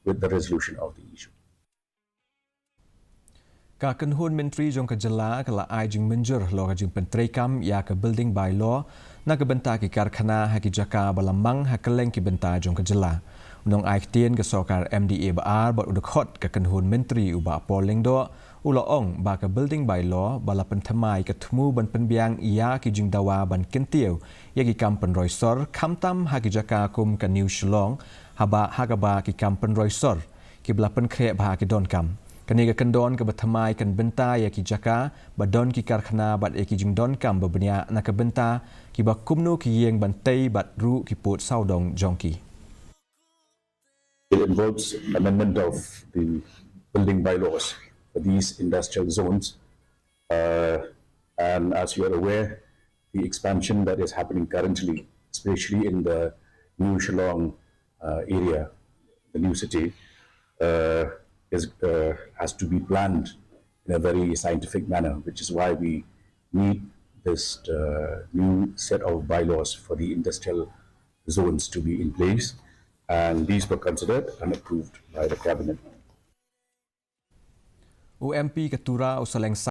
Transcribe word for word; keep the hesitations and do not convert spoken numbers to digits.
with the resolution of the issue. Ka kynhun myntri jong ka jylla ka la ai jingmynjur halor ka jingpyntreikam ïa ka building bylaw na ka bynta ki karkhana ha ki jaka ba la mang ha kylleng ki bynta jong ka jylla. U nongai ktien ka sorkar M D A ba ar bad u dkhot ka kynhun myntri u Bah Paul Lyngdoh u la ong ba ka building bylaw ba la pynthymmai ka thmu ban pynbiang ïa ki jingdawa ban kyntiew ïa ki kam pynroi sor khamtam ha ki jaka kum ka New Shillong haba ha kaba ki kam pynroi sor ki ba la pynkhreh bha ki donkam. Kane ka kyndon kaba thymmai kan bynta ïa ki jaka ba don ki karkhana bad ïa ki jingdonkam ba bniah na ka bynta kiba kumno ki ïing ban tei bad ruh ki pud sawdong jong ki. It involves amendment of the building bylaws for these industrial zones. Uh, and as you are aware, the expansion that is happening currently, especially in the New Shillong uh, area, the new city, uh, is, uh, has to be planned in a very scientific manner, which is why we need this uh, new set of bylaws for the industrial zones to be in place. And these were considered and approved by the cabinet. U M P ka Tura u Saleng